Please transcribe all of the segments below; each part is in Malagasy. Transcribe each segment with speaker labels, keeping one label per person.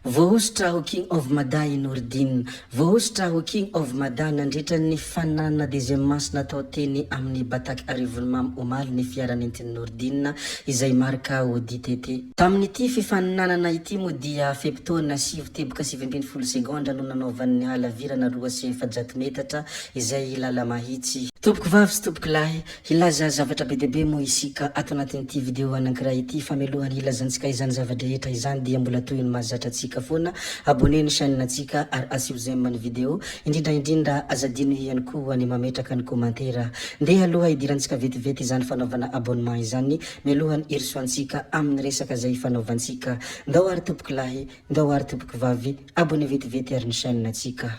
Speaker 1: Voahosotra ho King of Mada i Nourdine. Voahosotra ho King of Mada nandritra ny fifaninanana deuxième manche natao teny amin'ny Batac Arivonimamo omaly ny fiara nentin'i Nourdine izay marika Audi TT. Tamin'ity fifaninanana ity moa dia fe-potoana 9 teboka 19 segondra no nanaovany ny halavirana 402 metatra izay lala-mahitsy. Tompoko vavy sy tompoko lahy, hilaza zavatra be dia be moa isika ato anatin'ity video anankiray ity fa mialohan'ny hilazantsika izany zava-drehetra izany dia mbola toy ny mahazatra antsika foana, abonner ny chaîne antsika ary asio j'aime ny video, indrindra indrindra aza adino ihany koa ny mametraka ny commentaire. Ndeha aloha hidirantsika vetivety izany fanaovana abonnement izany mialohan'ny hirosoantsika amin'ny resaka izay hifanaovantsika. Ndao ary tompoko lahy, ndao ary tompoko vavy, abonner vetivety ary ny chaîne antsika.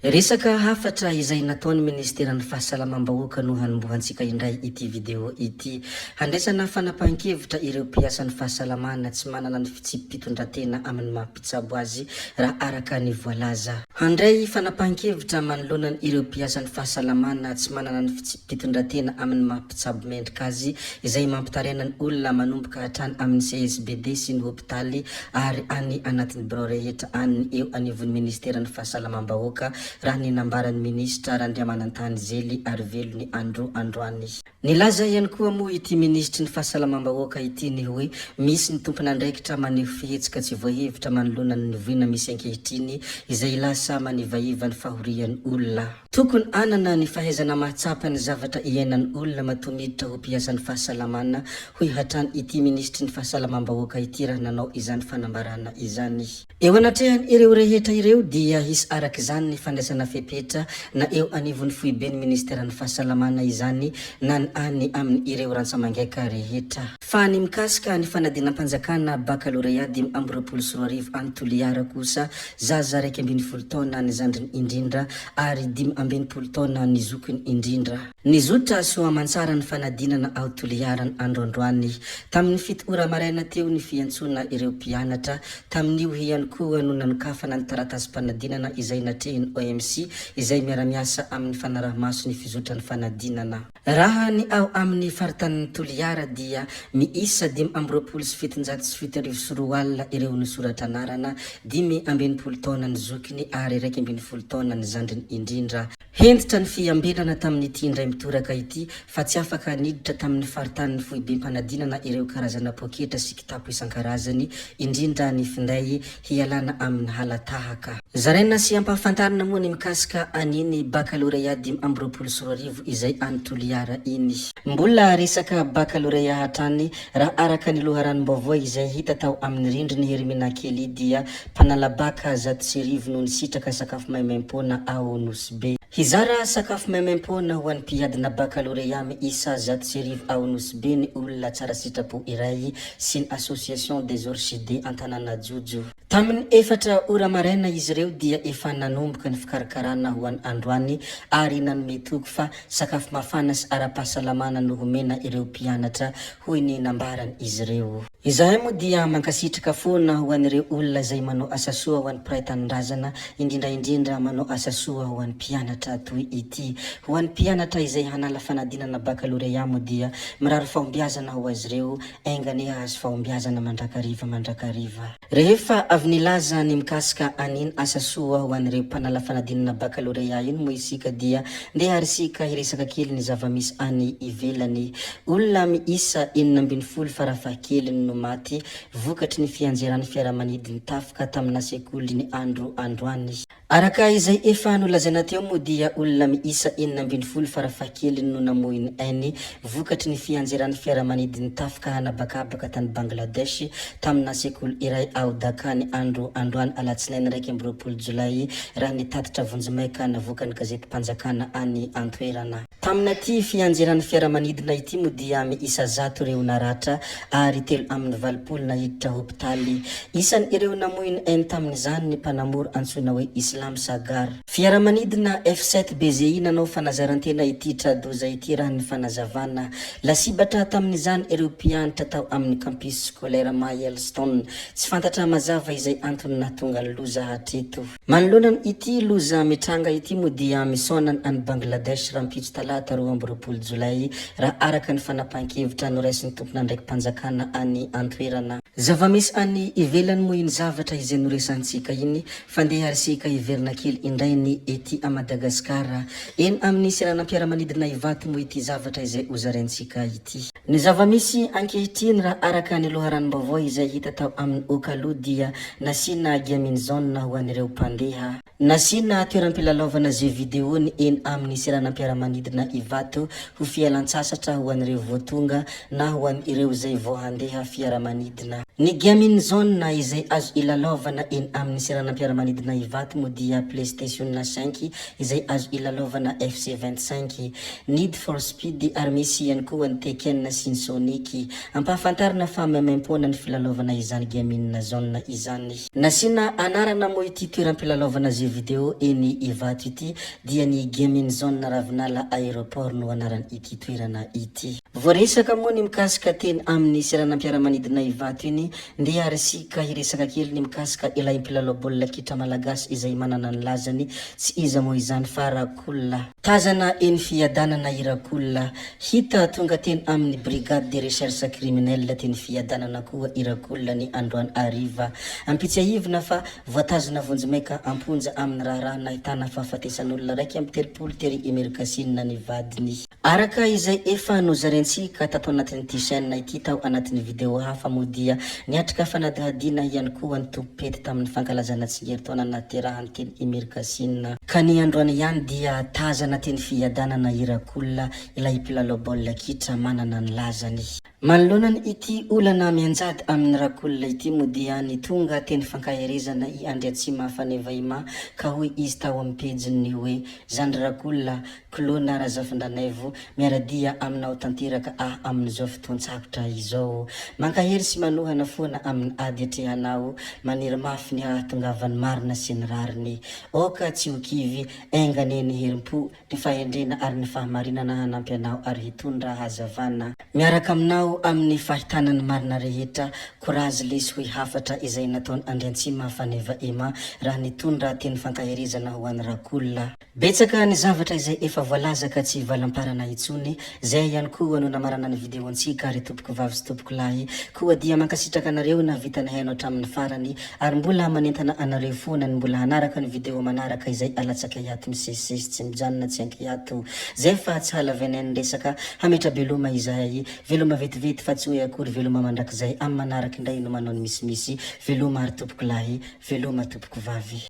Speaker 1: Resaka hafatra izay nataon'ny Ministeran'ny Fahasalamam-bahoaka no hanombohantsika indray ity video ity. Handraisana fanapahan-kevitra ireo mpiasan'ny fahasalamana tsy manana ny fitsipi-pitondratena amin'ny maha mpitsabo azy raha araka ny voalaza. Handray fanapahan-kevitra manoloana ireo mpiasan'ny fahasalamana tsy manana ny fitsipi-pitondratena amin'ny maha mpitsabo mendrika azy izay mampitaraina ny olona manomboka hatrany amin'ny CSBD sy ny hopitaly ary any anatin'ny birao rehetra any eo anivon'ny ministeran'ny fahasalamam-bahoaka raha ny nambaran'ny minisitra Randriamanantany Zely Arivelo ny andro androany. Nilaza ihany koa moa ity minisitry ny fahasalamam-bahoaka ity ny hoe misy ny tompon'andraikitra maneho fihetsika tsy voahevitra manoloana ny voina misy ankehitriny izay lasa manivaiva ny fahorian'ny olona. Tokony hanana ny fahaizana mahatsapa ny zavatra iainan'ny olona matoa miditra ho mpiasan'ny fahasalamana, hoy hatrany ity minisitry ny fahasalamam-bahoaka ity raha nanao izany fanambarana izany. Eo anatrehan' ireo rehetra ireo dia hisy araka izany ny fandraisana fepetra na eo anivon'ny foiben'ny ministeran'ny fahasalamana izany na ny any amin' ireo rantsamangaika rehetra. Fa ny mikasika ny fanadinam-panjakana bakalorea 2025 any Toliara kosa, zaza 11 taona ny zandriny indrindra ary 65 taona ny zokiny indrindra. Nizotra soa aman-tsara ny fanadinana ao Toliara ny andro androany. Tamin'ny 7 ora maraina teo ny fiantsoana ireo mpianatra. Tamin'io ihany koa no nanokafana ny taratasim-panadinana izay natrehin'ny OMC izay miara-miasa amin'ny fanaraha-maso ny fizotran'ny fanadinana. Raha ny ao amin'ny faritanin'i Toliara dia miisa 7725 ireo nisoratra anarana, 65 taona ny zokiny ary 11 taona ny zandriny indrindra. Hentitra ny fiambenana tamin'ity indray mitoraka ity fa tsy afaka niditra tamin'ny faritanin'ny foibem-panadinana ireo karazana poketra sy kitapo isan-karazany, indrindra ny finday, hialana amin'ny hala-tahaka. Zaraina sy ampahafantarina moa ny mikasika an'iny bakalorea 2025 izay any Toliara iny. Mbola resaka bakalorea hatrany, raha araka ny loharanom-baovao izay hita tao amin'ny rindrin'i Hermina Kelly dia Mpanala baka 1100 no nisitraka sakafo maimaimpoana ao Nosy Be. Hizara sakafo maimaimpoana ho an'ny mpiadina bakalorea miisa 101 ao Nosy Be ny olona tsara sitrapo iray sy ny Association des Orchidées Antananajojo. Tamin'ny 4 ora maraina izy ireo dia efa nanomboka ny fikarakarana ho an'ny androany ary nanome toky fa sakafo mafana sy ara-pahasalamana no homena ireo mpianatra, hoy ny nambaran'izy ireo. Izahay moa dia mankasitraka foana ho an'ireo olona izay manao asa soa ho an'ny mpiray tanindrazana, indrindra indrindra manao asa soa ho an'ny mpianatra toy ity. Ho an'ny mpianatra izay hanala fanadinana bakalorea moa dia mirary fahombiazana ho azy ireo, enga anie hahazo fahombiazana mandrakariva mandrakariva. Rehefa avy nilaza ny mikasika an'iny asa soa ho an'ireo mpanala fanadinana bakalorea iny moa isika dia ndeha ary isika hiresaka kely ny zava-misy any ivelany. Olona miisa 16 farafahakeliny no maty vokatry ny fianjeran'ny fiaramanidin'ny tafika tamina sekoly ny andro androany. Araka izay efa nolazaina teo moa dia olona miisa 16 farafahakeliny no namoy ny ainy vokatry ny fianjeran'ny fiaramanidin'ny tafika hanabakabaka tany Bangladesh tamina sekoly iray ao Dhaka ny andro androany alatsinainy 21 jolay raha ny tatitra vonjimaika navoakan'ny gazetim-panjakana any an-toerana. Tamin'ity fianjeran'ny fiaramanidina ity moa dia miisa 100 ireo naratra ary 83 naiditra hopitaly. Isan'ireo namoy ny ainy tamin'izany ny mpanamory antsoina hoe Islam. Islam Sagar. Fiaramanidina F-sept BZI nanao fanazarantena ity tra-doza ity raha ny fanazavana. Lasibatra tamin'izany ireo mpianatra tao amin'ny Campus Scolaire Milestone. Tsy fantatra mazava izay antony nahatonga ny loza hatreto. Manoloana ity loza mitranga ity moa dia misaona an'i Bangladesh rahampitso talata 22 jolay raha araka ny fanapahan-kevitra noraisin'ny tompon'andraiki-panjakana any an-toerana. Zava-misy any ivelany moa iny zavatra izay noresahantsika iny fa ndeha ary isika hiverina kely indray ny ety a Madagasikara. Eny amin'ny seranam-piaramanidina Ivato moa ity zavatra izay hozaraintsika ity. Ny zava-misy ankehitriny raha araka ny loharanom-baovao izay hita tao amin'ny Okalo dia nasiana Gaming Zone ho an'ireo mpandeha. Nasiana toeram-pilalaovana jeux vidéo ny eny amin'ny seranam-piaramanidina Ivato ho fialan-tsasatra ho an'ireo vao tonga na ho an'ireo izay vao handeha fiaramanidina. Ny Gaming Zone izay azo ilalaovana eny amin'ny seranam-piaramanidina Ivato moa dia PlayStation cinq izay azo ilalaovana FC 25, Need for Speed ary misy ihany koa ny Tekken sy ny Sonic. Ampahafantarina fa maimaimpoana ny filalaovana izany Gaming Zone izany. Nasiana anarana moa ity toeram-pilalaovana jeux vidéo eny Ivato ity dia ny Gaming Zone Ravinala Aéroport no anaran'ity toerana ity. Voaresaka moa ny mikasika teny amin'ny seranam-piaramanidina Ivato iny, ndeha ary isika hiresaka kely ny mikasika ilay mpilalao baolina kitra malagasy izay manana ny lazany, tsy iza moa izany fa Rakool. Tazana eny Fiadanana i Rakool. Hita tonga teny amin'ny Brigade de Recherche Criminelle teny Fiadanana koa i Rakool ny androany hariva. Ampitsiahivina fa voatazona vonjimaika am-ponja amin'ny raharaha nahitana fahafatesan'olona 31 tery Imerikasinina ny vadiny. Araka izay efa nozarentsika tato anatin'ity chaîne ity tao anatin'ny vidéo hafa moa dia niatrika fanadihadiana ihany koa ny tompom-pety tamin'ny fankalazana tsingerin-taona nahaterahany teny Imerikasinina. Ka ny androany ihany dia tazana teny Fiadanana i Rakool ilay mpilalao baolina kitra manana ny lazany. Manoloana ity olana mianjady amin'i Rakool ity moa dia nitonga teny fankaherezana i Andriatsima Faneva Ima ka hoy izy tao amin'ny pejiny hoe, Zandry Rakool, Clona Razafindranaivo, miara-dia aminao tanteraka aho amin'izao fotoan-tsarotra izao. Mankahery sy manohana foana amin'ny ady atrehanao, maniry mafy ny hahatongavan'ny marina sy ny rariny. Aoka tsy ho kivy, enga anie ny herim-po, ny fahendrena ary ny fahamarinana hanampy anao ary hitondra hazavana. Miaraka aminao amin'ny fahitana ny marina rehetra, korazy lesy hoy hafatra izay nataon'i Andriantsima Faneva Emma raha nitondra teny fankaherezana ho an'i Rakool. Betsaka ny zavatra izay efa voalaza ka tsy hivalamparana intsony, zay ihany koa no namarana ny video antsika ry tompoko vavy sy tompoko lahy, koa dia mankasitraka anareo nahavita nihaino hatramin'ny farany ary mbola manentana anareo foana ny mbola hanaraka ny video manaraka izay alatsakay ato misesisesy tsy mijanona tsy ankiato zay fa tsy halavainay ny resaka hametra-beloma izahay veloma vetivety fa tsy hoe akory veloma mandrakizay amin'ny manaraka indray no manao ny misimisy veloma ary tompoko lahy veloma tompoko vavy.